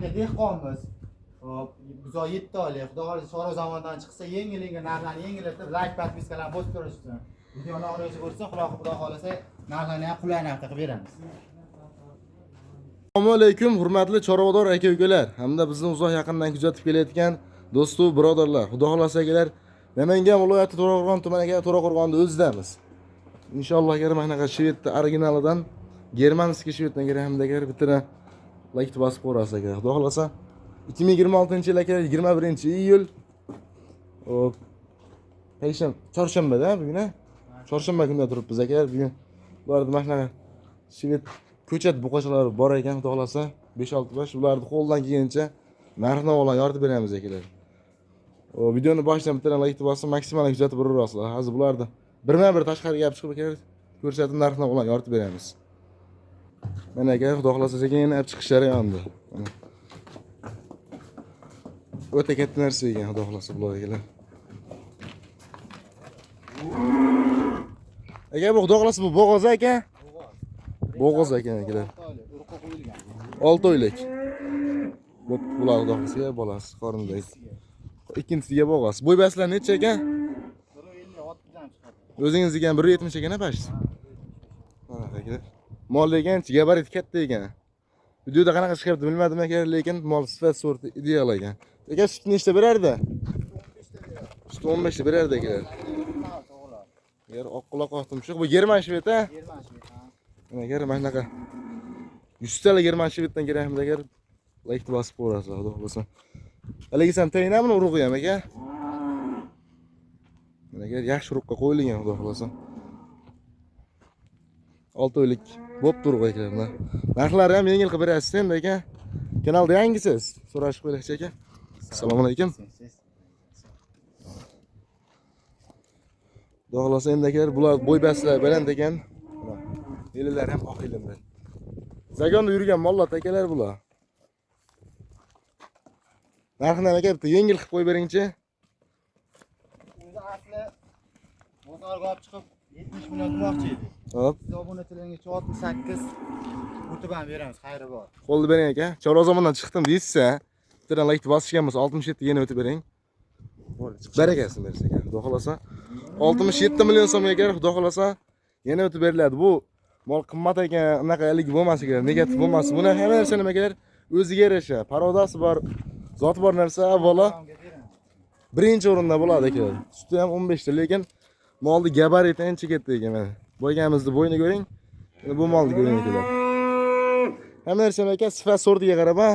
Aka dehqonmiz. Hop, buzoq 7 oylik. Xudo xohlasa chorva zamondan chiqsa, yengil-yengil narxlarni yengillatib, like, подписка larni bosib turishsin. Videoni oxirigacha ko'rsa, Xudo xohlasa narxlarni ham qulay narxda qilib beramiz. Assalomu alaykum, hurmatli chorvador aka ukalar hamda bizni uzoq yaqindan kuzatib kelayotgan do'st va birodarlar. Xudo xohlasa akalar, Namangan viloyati To'raqo'rg'on tumani aka To'raqo'rg'onda o'zidamiz. Inshaalloh akalar, mana bunaqa shvedni originalidan, germanskiy shveddan kerak hamda akalar bitta like bosib qo'yasiz akalar. Xudo xohlasa 2026-yil akalar 21-iyul. Hop. Payshanba, chorshanbada bugun, a? Chorshanba kunida turibmiz akalar bugun. Bularda mana shunaqa shved ko'chat buqachalari bor ekan, xudo xohlasa 5-6 bosh ularni qo'ldan kelgancha narx-navo bilan yoritib beramiz akalar. O videoni boshidan bittadan like bosib, maksimal kuzatib boraverasizlar. Hozir bularni birma-bir tashqariga olib chiqib akalar ko'rsatib narx-navo bilan yoritib beramiz. Mana aka, xudo xohlasa sekin yana olib chiqish jarayonida. Mana. O'ta katta narsa ekan, xudo xohlasa bular akalar. Aka, bu xudo xohlasa bu bo'g'oz aka. Bo'g'oz ekan akalar. Urug'qa qo'yilgan. 6 oylik. Bu bular xudo xohlasa bolasi qornida. Ikkinchisiga bo'g'oz. Bo'y baslar necha ekan? 1.56 dan chiqadi. O'zingizniki ham 1.70 ekan, pashti. Mana akalar. Mol degan gabarit katta ekan. Videoda qanaqa chiqyapti bilmadim aka, lekin mol sifat sorti ideal ekan. Aka, sut nechta berardi? Sut 15 ta berardi akalar. Agar oq quloq oq tumshuq, bu german shved a? German shved, ha. Mana agar mana shunaqa 100 tala german shveddan kerakmi agar like bosib qo'yasizlar, xudo xohlasa. Haligi san tayinami buni urug'i ham aka? Mana agar yaxshi urug'qa qo'yilgan, xudo xohlasa. 6 oylik bo'p urug' akalar. Narxlari ham yengil qilib berasiz endi aka. Kanalda yangisiz? So'rashib qo'yaylikchi aka. Assalomu alaykum. Xudo xohlasa endi akalar bular bo'y baslar baland ekan. Mana elilari ham oq elinlar. Zagonda yurgan mollar akalar bular. Narxini aka bitta yengil qilib qo'yib beringchi. O'zi asli bozorga olib chiqib 70 million demoqchi edik. Hop, Siz obunachilarga 68 o'tib ham beramiz, xayri bor. Qo'lni bering aka. Chorva zamondan chiqdim deysiz-a. Bittadan like bosishgan bo'lsa 67 yana o'tib bering. Barakasini bersin aka. Xudo xohlasa 67 million so'm aka, xudo xohlasa yana o'tib beriladi. Bu mol qimmat ekan, unaqa haligi bo'lmasin kerak, negativ bo'lmasin. Buni hamma narsa nima kerak? O'ziga yarasha parodasi bor, zoti bor narsa avvalo Salomga beramiz. birinchi o'rinda bo'ladi aka. Suti ham 15 ta, lekin molni gabariti ancha katta ekan mana. Boyganimizni bo'yni ko'ring. Endi bu molni ko'ring akalar. Hamma narsa aka sifat sortiga qarab ha.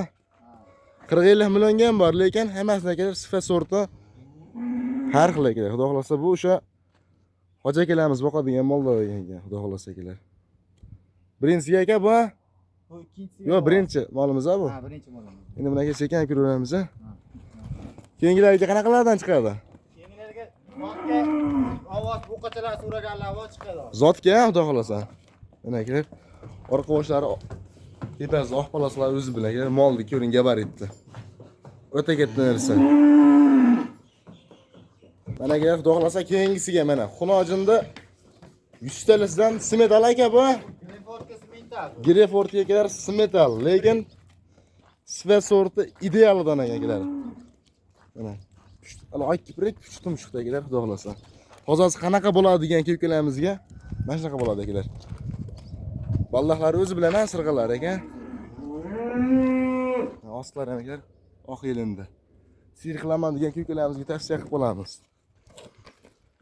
40-50 millionga ham bor, lekin hammasini akalar sifat sorti har xil akalar. Xudo xohlasa bu o'sha hoji akalarimiz boqadigan mollar ekan, xudo xohlasa akalar. Birinchisiga aka bu ha? Bu ikkinchisi. Yo'q, birinchi molimiz ha bu. Ha, birinchi molimiz. Endi bunaqa sekin olib kiraveramiz ha. Keyingilariga qanaqalardan chiqadi? Keyingilarga zotga ovoz buqachalar so'raganlar ovoz chiqadi. Zotga ham xudo xohlasa. Mana akalar, orqa boshlari tepasida oq palaslar o'zi bilan akalar molni ko'ring gabaritni. O'ta katta narsa. Mana akalar, xudo xohlasa keyingisiga mana Xunojinda 100 talasidan simetal aka bu. Greenfordga simental. Greyfordga akalar simetal, lekin sifat sorti idealidan akalar. Mana oy kiprik puch tumshuqda akalar, xudo xohlasa. Tozasi qanaqa bo'ladi degan ukalamizga mana shunaqa bo'ladi akalar. Balloqlari o'zi bilan ha, sirg'alari aka. Ostlari ham akalar oq elindi. Sir qilaman degan ukalarimizga tavsiya qilib qolamiz.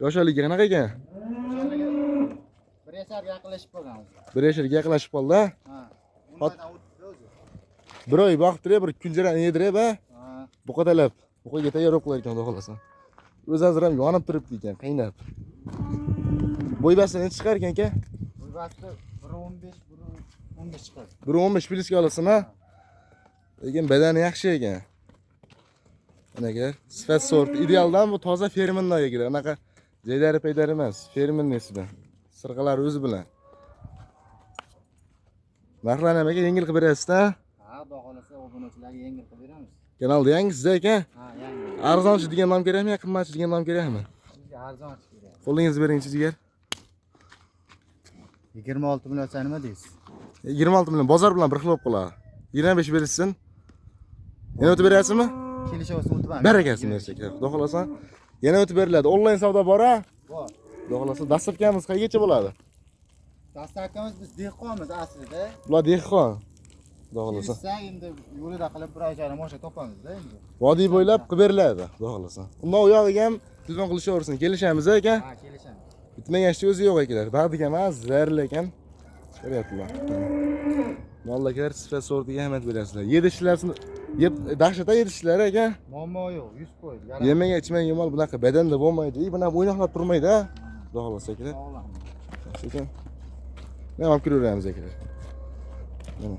Yoshaligi qanaqa ekan? Bir yasharga yaqinlashib qolgan o'zi. Bir yasharga yaqinlashib qoldi. Ha. Undan o'tdi o'zi. Bir oy boqib turib, bir kunjarani yedirib, ha. Ha. Buqatalab, buqaga tayyor bo'lib qolar ekan, xudo xohlasa. O'zi hozir ham yonib turibdi ekan, qaynab. Bo'y basti necha chiqar ekan aka? Bu vaqtda 1.15, 1.15 chiqadi. 1.15 plyusga olasan ha? Lekin badani yaxshi ekan. Mana aka, sifat sort idealdan bu toza fermerlar aka, anaqa jaydari paydari emas, fermernisidan. Sirg'alari o'zi bilan. Narxlarni ham aka yengil qilib berasiz-da. Ha, xudo xohlasa obunachilarga yengil qilib beramiz. Kanalda yangisiz aka. Ha, yangi. Arzonchi degan nom kerakmi yo qimmatchi degan nom kerakmi? Bizga arzonchi kerak. Qo'lingizni beringchi jigar. 26 million nima deysiz? 26 million bozor bilan bir xil bo'lib qoladi. 25 berishsin. Yana o'tib berasizmi? Kelishyapsiz, o'tib ham. Barakasini bersa akalar. Xudo xolasa yana o'tib beriladi. Onlayn savdo bor-a? Bor. Xudo xolasa dastlabkamiz qayergacha bo'ladi? Dastlabkimiz biz dehqonmiz aslida. Bular dehqon. Xudo xolasa. Kelishsak endi yo'lida qilib bir oy yarim osha topamiz-da endi. Vodiy bo'ylab qilib beriladi, xudo xolasa. Undan u yog'iga ham telefon qilishaversin. Kelishamiz aka. Ha, kelishamiz. Bitmagan ishni o'zi yo'q akalar. Bag'diga emas, zaril ekan. Ko'ryaptilar. Mollar sifat sortiga ahamiyat berasizlar. Yedishlarni yeb dahshatda yedishlar aka. Muammo yo'q, 100%. Yemagan ichmagan mol bunaqa badanda bo'lmaydi. Bunaqa o'ynoqlab turmaydi, ha. Xudo xolasa akalar. Sog'lom. Yaxshi ekan. Mana olib kiraveramiz akalar. Mana.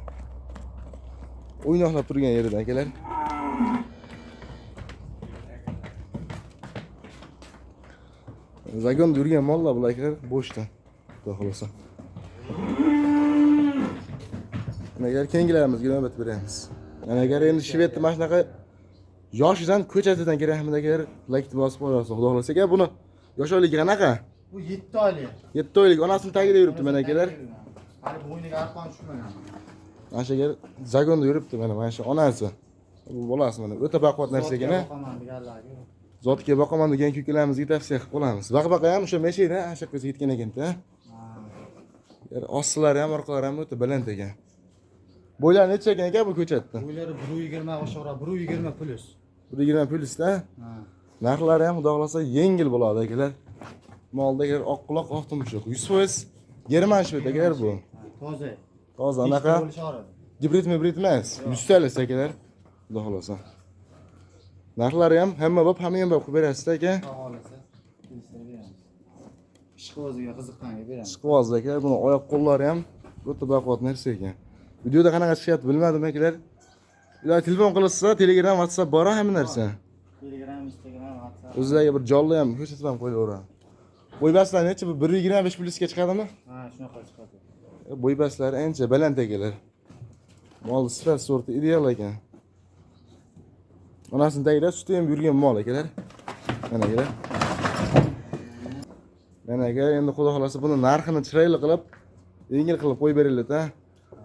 O'ynoqlab turgan yeridan akalar. Zagonda yurgan mollar bular akalar bo'shda. Xudo xolasa. Mana agar keyingilarimizga navbat beramiz. Mana agar endi Shvedda mana shunaqa yoshidan ko'chasidan kerakmidi akalar, laykni bosib qo'yasiz. Xudo xolasa aka, buni yosholigi qanaqa? Bu 7 oylik. 7 oylik onasini tagida yuribdi mana akalar. Hali bo'yniga arqon tushmagan. Mana shu agar zagonda yuribdi mana shu onasi. Bu bolasi mana o'ta baquvvat narsa ekan. Boqaman deganlarga. Zotga boqaman degan kuklarimizga tavsiya qilib qolamiz. Baq-baqa ham o'sha meshikda ana shu yoqqa yetgan ekan-da. Yar ostilari ham orqalari ham o'ta baland ekan. Bo'ylari necha ekan aka bu ko'chatda? Bo'ylari 1.20 oshiqroq, 1.20 plus. 1.20 plusda. Ha. Narxlari ham xudo xolasa yengil bo'ladi akalar. Molda agar oq quloq, oq tumshuq 100% German shved akalar bu. Toza. Toza anaqa gibrid mibrid emas, 100 talik akalar. Xudo xolasa. Narxlari ham hamma bop, hamma ham bop qilib berasiz aka. Xudo xolasa kelishtirib beramiz. Ishqiboziga qiziqqanga beramiz. Ishqiboz akalar, buni oyoq qo'llari ham o'ta baquvvat narsa ekan. Videoda qanaqa chiqyapti bilmadim akalar. Ular telefon qilishsa, Telegram, WhatsApp bor hamma narsa. Telegram, Instagram, WhatsApp. O'zlariga bir jonli ham ko'rsatib ham qo'yaveradi. Bo'ybaslar necha bu 1.25 plusga chiqadimi? Ha, shunaqa chiqadi. Bo'ybaslari ancha baland akalar. Mol sifat sorti ideal ekan. Onasini tagida suti ham yurgan mol akalar. Mana akalar. Mana akalar, endi xudo xolasa buni narxini chiroyli qilib, yengil qilib qo'yib beriladi-da.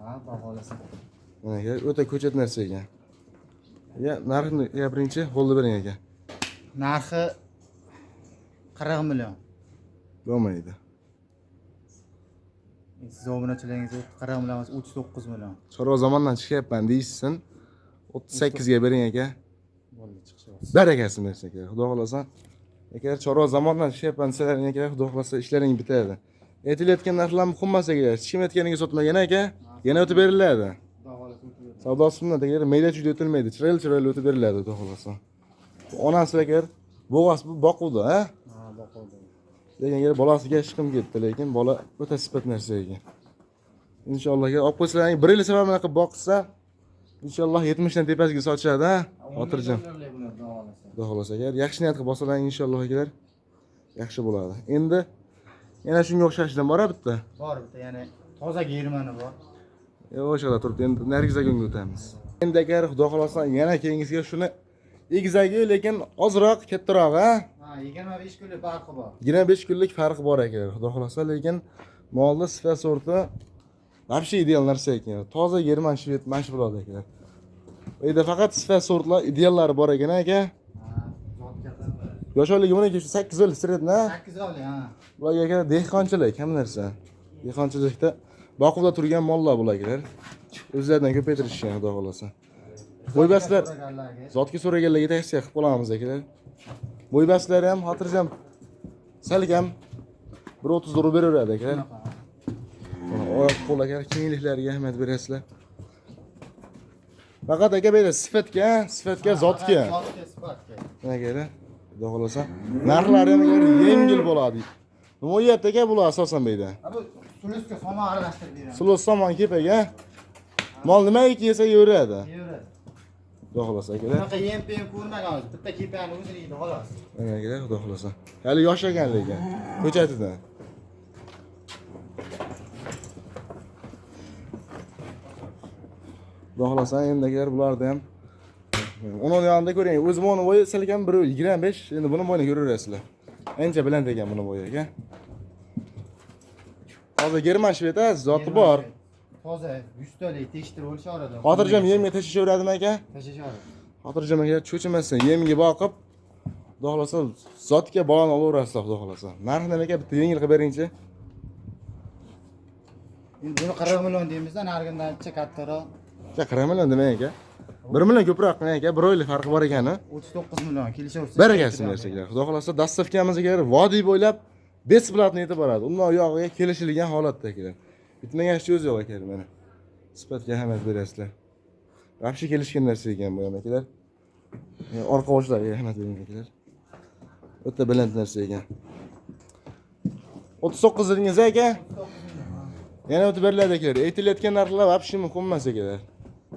Ha, xudo xolasa. Mana akalar, o'ta ko'chat narsa ekan. Ya narxini gapiringchi, qo'lda bering aka. Narxi 40 million. Bo'lmaydi. Siz obunachilaringiz 40 million emas, 39 million. Chorva zamondan chiqyapman deyishsin. 38 ga bering aka. Bo'ldi, chiqishyapsiz. Barakasini bersin aka. Xudo xolasa. Akalar chorva zamondan chiqyapman desalaring aka, xudo xolasa ishlaring bitadi. Aytilayotgan narxlar muhim emas aka. Hech kim aytganiga sotmagan aka, yana o'tib beriladi. Xudo xolasa o'tib beriladi. Savdosi bundan akalar mayda chuyda o'tilmaydi. Chiroyli chiroyli o'tib beriladi, xudo xolasa. Onasi akalar bo'g'asi bu boquvdi, ha? Ha, boquvdi. Lekin agar bolasiga ishqim ketdi, lekin bola o'ta sifat narsa ekan. Inshaalloh agar olib qo'ysalaring, bir yil sabab bunaqa boqsa, inshaalloh 70 dan tepasiga sotishadi, ha? Xotirjam. Xudo xolasa agar yaxshi niyat qilib bosalaring inshaalloh akalar yaxshi bo'ladi. Endi yana shunga o'xshashidan bor bitta. Bor bitta, ya'ni toza germani bor. O'shada turibdi. Endi narigi zagonga o'tamiz. Endi agar xudo xolasa yana keyingisiga shuni egizagi, lekin ozroq kattaroq, ha? Ha, 25 kunlik farqi bor. 25 kunlik farq bor ekan, xudo xolasa, lekin molda sifat sorti вообще ideal narsa ekan. Toza german shved mana shu bo'ladi akalar. Bu yerda faqat sifat sortlar ideallari bor ekan aka. Ha, zotga Yosholigi buniki shu 8 yil sredna. 8 oylik, ha. Bularga aka dehqonchilik hamma narsa. Dehqonchilikda boquvda turgan mollar bular akalar. O'zlaridan ko'paytirishgan xudo xolasa. Bo'ybaslar zotga so'raganlarga tavsiya qilib qolamiz akalar. Bo'ybaslari ham xotirjam salkam 1.30 urib beraveradi akalar. Mana oyoq qo'l akalar kengliklariga ahamiyat berasizlar. Faqat aka bu yerda sifatga, sifatga, zotga. Zotga, sifatga. Mana akalar, xudo xolasa narxlari ham akalar yengil bo'ladi. Nima yeyapti aka bular asosan bu yerda? Ha, bu sulusga somon aralashtirib beramiz. Sulus somon kepak, ha? Mol nimaiki yesa yeyveradi. Yeyveradi. Xudo xolasa akalar. Bunaqa yem-pem ko'rmaganmiz. Bitta kepani o'zini yeydi xolos. Mana akalar, xudo xolasa. Hali yosh ekan lekin. Ko'chatidan. Xudo xolasa endi akalar bularni ham uni yonida ko'ring. O'zim uni bo'yi salkam 1.25, endi buni bo'yini ko'raverasizlar. Ancha baland ekan buni bo'yi aka. Hozir german shved zoti bor. Toza, 100 talik tekshirib olishaveradi. Xotirjam yemga tashlashaveradimi aka? Tashlashaveradi. Xotirjam akalar, cho'chimasdan yemga boqib, xudo xohlasa zotga bolani olaverasizlar, xudo xohlasa. Narxini aka bitta yengil qilib beringchi. Endi buni 40 million deymizda, narigidan ancha kattaroq. Aka, 40 million demang aka. 1 million ko'proq qiling aka, 1 oylik farqi bor ekani. 39 million kelishaversa. Barakasini bersa akalar. Xudo xohlasa доставка miz akalar vodiy bo'ylab бесплатно yetib boradi. Undan uyog'iga kelishilgan holatda akalar. Bitmagan so'z yo'q akalar mana. Sifatga ahamiyat berasizlar. Вообще kelishgan narsa ekan bu ham akalar. Orqa boshlariga ahamiyat bering akalar. O'ta baland narsa ekan. 39 dedingiz aka? Yana o'tib beriladi akalar. Aytilayotgan narxlar вообще muhim emas akalar.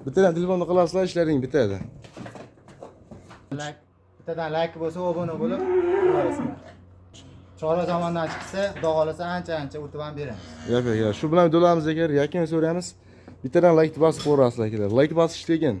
Bittadan telefonni qilasizlar, ishlaring bitadi. Layk, bittadan layk bo'lsa, obuna bo'lib qo'yasizlar. Chorva zamondan chiqsa, xudo xohlasa ancha ancha o'tib ham beramiz. Yo'q, yo'q, shu bilan videolarimiz akalar yakun so'raymiz. Bittadan layk bosib qo'yasizlar akalar. Layk bosish tekin.